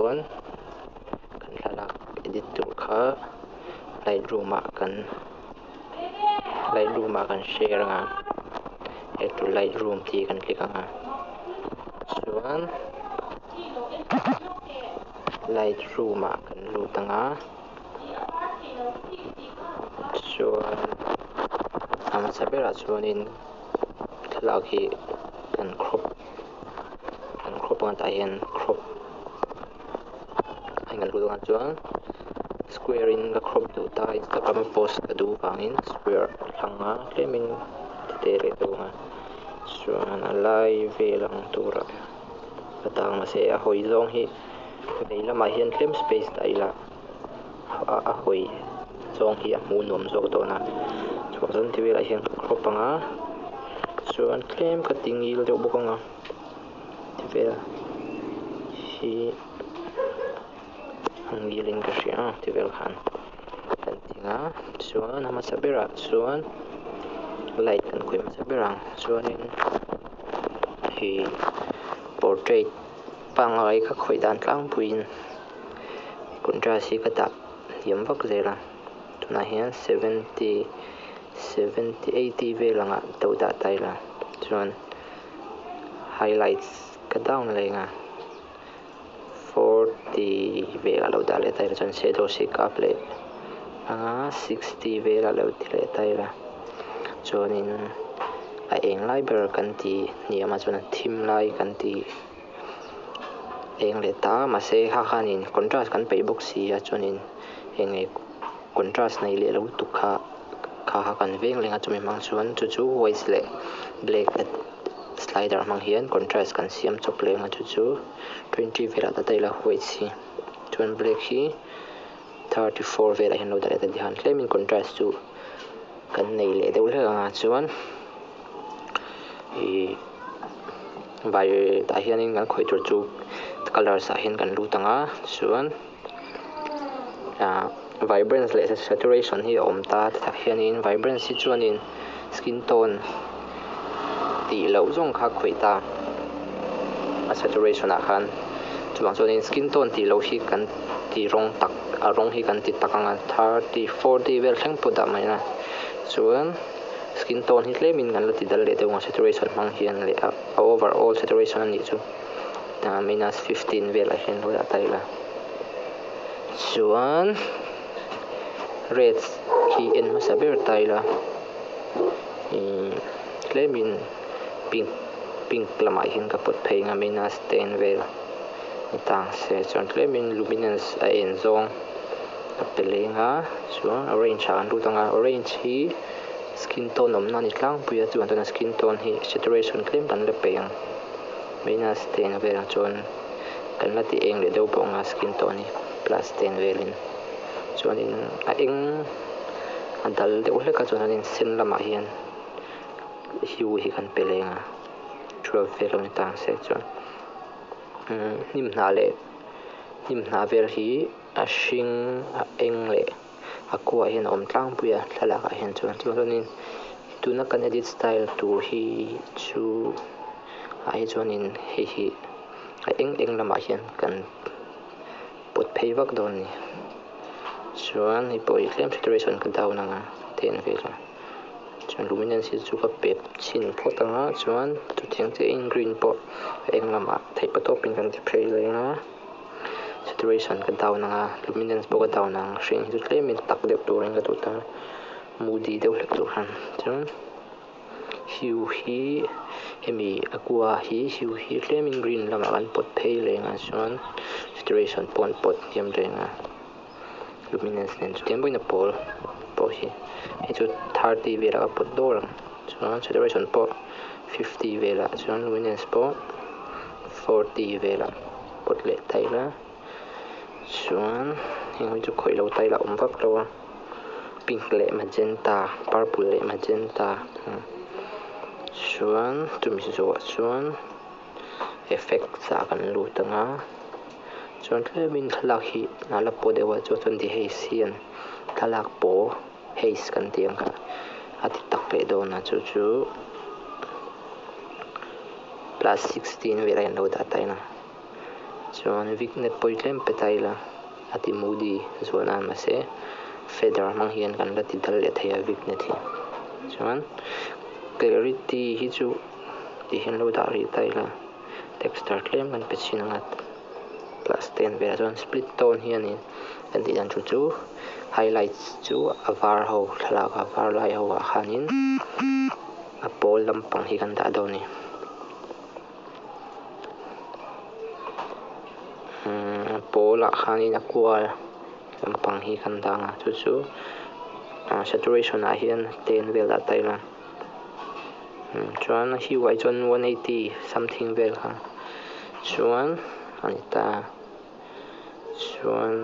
Chuan kan thlalak edit tur kha lightroom ah kan lightroom ah kan share anga add to lightroom tih kan click anga chuan lightroom ah kan lut anga chuan a hmasa berah chuanin thlalak hi kan crop kan crop anga tah hian crop a ingan lut anga chuan square in ka crop duh ta Instagram a post ka duh vangin square ka thlang a tlemin ti te leh deuh anga chuan a lai vel ang turah ka tang mahse a hawi zawng hi vei lamah hian tlem space dah ila a hawi zawng hi a hmuh nuam zawk dawn a chhuah chuan ti velah hian ka crop ang a chuan tlem ka ti ngil deuh bawk ang a ti vel hi a ngil in ka hria a ti vel khan kan ti ang a chuan a hmasa berah chuan light kan khawih hmasa ber ang chuanin hei portrait pangngai ka khawih dan tlangpuiin contrast hi ka dah hniam vak zel a tunah hian seventy seventy eighty vel anga to dah ta ila chuan highlights ka down leh ang a forty velah lo dah leh ta ila chuan shadows hi ka up leh anga sixty velah lo ti leh ta ila chuanin a eng lai ber kan ti hniam a chuan a thim lai kan ti. Eng leh ta mahse kha khanin contrast kan peih bawk si a chuanin eng nge contrast nei leh lo lutuk kha kha kha kan veng leng a chumi hmang chuan chu chu white leh black slider hmang hian contrast kan siam chawp leng a chu chu 20 velah ta daih la white hi chuan black hi 34 velah hian lo dah leh ta tihan tlemin contrast chu kan nei leh deuh hlek ang a chuan ih vai tah hianin kan khawih tur chu colours ah hian kan lut ang a chuan ah vibrance leh saturation hi a awm ta tah hianin vibrance hi chuanin skin tone tih loh zawng kha khawih ta a saturation ah khan chuvang chuanin skin tone tih loh hi kan ti rawng tak a rawng hi kan ti tak ang a 30 40 vel thleng pawh dah mai a chuan. Skin tone hi tlemin kan la ti dal leh deuh ang saturation hmang hian leh a overall saturation a nih chu minus 15 velah hian lo dah ta ila chuan reds hi en hmasa ber ta ila tlemin pink pink lamah hian ka pawt phei ang a minus 10 vel ni ta ang se chuan tlemin luminance a en zawng a pe leng a chuan orange ah kan lut ang a orange hi skin tone awmna a ni tlangpui a chuan tuna skin tone hi saturation tlem kan la peih ang minus 10 velah chuan kan la ti eng leh deuh bawk ang a skin tone hi plus 10 velin chuanin a eng a dal deuh hlek a chuan sen lamah hian hue hi kan pe leng a 12 vel a ni ta ang se chuan hnim hnah leh hnim hnah vel hi a hring a eng leh a kuah hian a awm tlangpui a thlalak ah hian chuan chuanin tuna kan edit style tur hi chu ah hi chuanin hei hi a eng eng lamah hian kan pawt phei vak dawn a ni chuan hei pawh hi tlem saturation ka down ang a ten vel a chuan luminance hi chu ka pep chhin phawt ang a chuan chutiang chiahin green pawh a eng lamah theih patawpin kan ti phei leng a. Saturation ka down ang a, luminance pawh ka down ang, hring hi chu tlemin tak deuh turin ka duh ta, moody deuh hlek tur khan chuan hue hi hemi a kua hi hue hi tlemin green lamah kan pawt phei reng a chuan saturation pawh an pawt hniam reng a, luminance nen chutiang bawkin a pawl pawh hi hei chu 30 velah ka pawt dawr ang chuan saturation pawh 50 velah chuan luminance pawh 40 velah. Pawt leh ta ila chuan heng hi chu khawih lo ta ila a awm vak lo a pink leh magenta purple leh magenta chuan chumi zawhah chuan effects ah kan lut ang a chuan tlemin thlalak hi a la paw deuh a chu chuan dehaze hian thlalak paw haze kan tih ang kha a ti tak leh dawn a chu chu plus 16 velah hian lo dah ta ila. Chuan vignette pawh hi tlem pe ta ila a ti moody zual a mahse feather hmang hian kan la ti dal leh thei a vignette hi. Chuan clarity hi chu ti hian lo dah rih ta ila texture tlem kan pe chhin ang a plus 10 velah chuan split tone hianin kan tih dan thu chu highlights chu a var ho thlalak a var lai ho ah khanin a pawl lampang hi kan dah dawn a ni. Pawl ah khanin a kual lampang hi kan dah ang a chu chu saturation ah hian 10 vel dah ta ila chuan a hue ah hi chuan 180 something vel kha chuan a ni ta chuan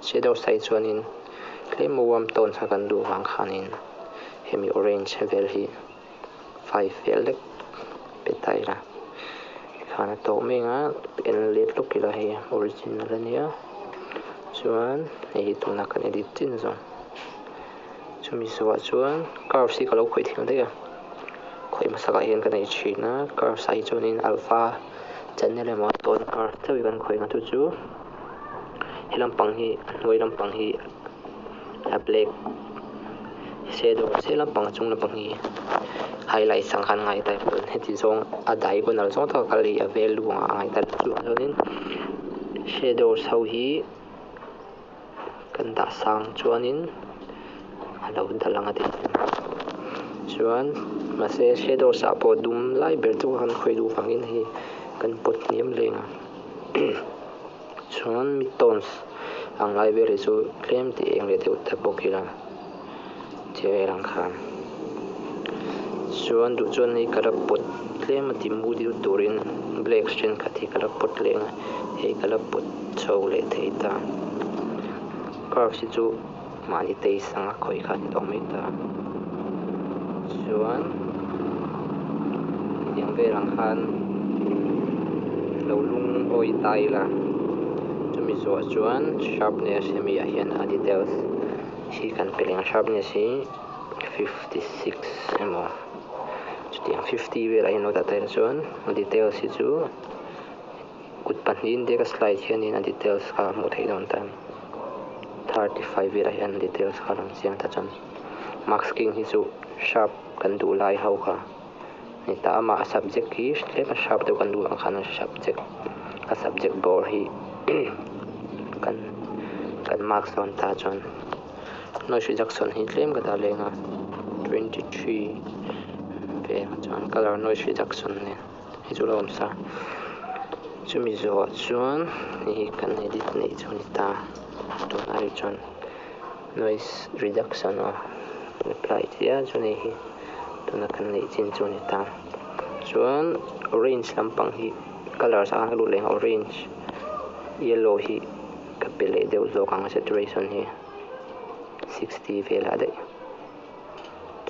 shadow side chuanin tlem a warm tone kha kan duh vang khanin hemi orange vel hi. 5 vel lek pe ta ila tikhan a tawh mai ang a en let lawk ila hei original ania chuan hei hi tuna kan edit chin zawng chumi zawhah chuan curves hi ka lo khawih thei daih a khawih hmasak ah hian ka nei thin a curves ah hi chuanin alpha channel emaw tone curve chauh hi kan khawih ang chu chu he lampang hi a hnuai lampang hi a black shadow se lampang a chung lampang hi highlight ang khan ngai ta chuan heti zawng a diagonal zawng taka kal hi a value ang a ngai ta chuvang chuanin shadows ho hi kan dah sang chuanin a lo dal ang a tih chuan mahse shadows ah pawh dum lai ber chu kan khawih duh vangin hei kan pawt hniam leng a. Chuan midtones ang lai vel hi chu tlem tih eng leh deuh ta bawk ila ti vel ang khan. Chuan duh chuan hei ka la pawt tlem a ti mu deuh turin black thenkhat hi ka la pawt leh ang a, hei ka la pawt chho leh thei ta. Curves hi chu mahni taste anga khawih kha a ni tawh mai ta. Chuan hetiang vel ang khan lo lungawi ta ila chumi zawh chuan sharpness hemi ah hian a details hi kan pe leh ang sharpness hi 56 emaw chutiang 50 velah hian lo dah ta ila chuan a details hi chu Kut pahnihin te ka slide hianin a details kha a hmuh theih dawn ta. 35 velah hian details kha a lang chiang ta chuan masking hi chu sharp kan duh lai ho kha ni ta amah a subject hi tlem a sharp deuh kan duh ang khan a subject a subject bawr hi kan kan mask dawn ta chuan noise reduction hi tlem ka dah leng a 23 vel chuan color noise reduction nen. Hei chu lo awm sa. Chumi zawhah chuan hei hi kan edit neih chu a ni ta. Tunah hi chuan noise reduction a apply tih a chuan hei hi tuna kan neih chin chu a ni ta. Chuan orange lampang hi colour ah khan ka lut leh ang a orange yellow hi ka pe leh deuh zawk ang a saturation hi 60 velah daih.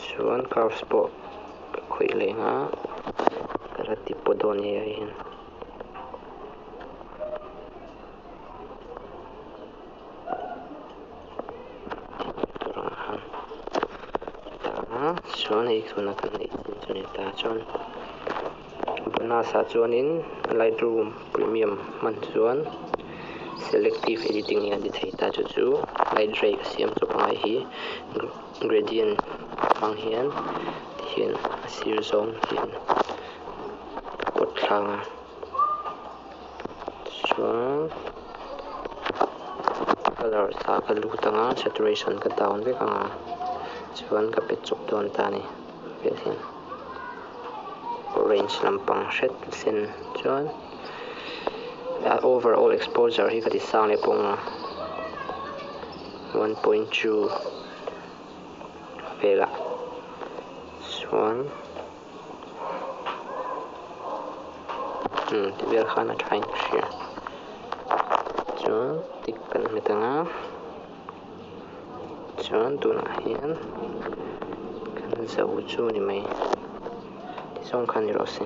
Chuan curves pawh ka khawih leh ang a, ka la ti pawh dawn hei ah hian. Chuan hei tuna kan neih chin chu ni ta chuan bonus ah chuanin lightroom premium hman chuan selective editing hi a ti thei ta chu chu light ray ka siam chawp angai hi. Gradient hmang hian tihian a sir zawng hian ka pawt thlang a tichuan colour ah ka lut ang a saturation ka down vek ang a chuan ka pet chawp dawn ta a ni vel hian orange lampang hret sen chuan a overall exposure hi ka ti sang leh pawh ang a. 1.2 velah chuan umm ti vel khan a tha in ka hria chuan tik kan hmet ang a chuan tunah hian kan zo chu ni mai tizawng khan ni rawh se.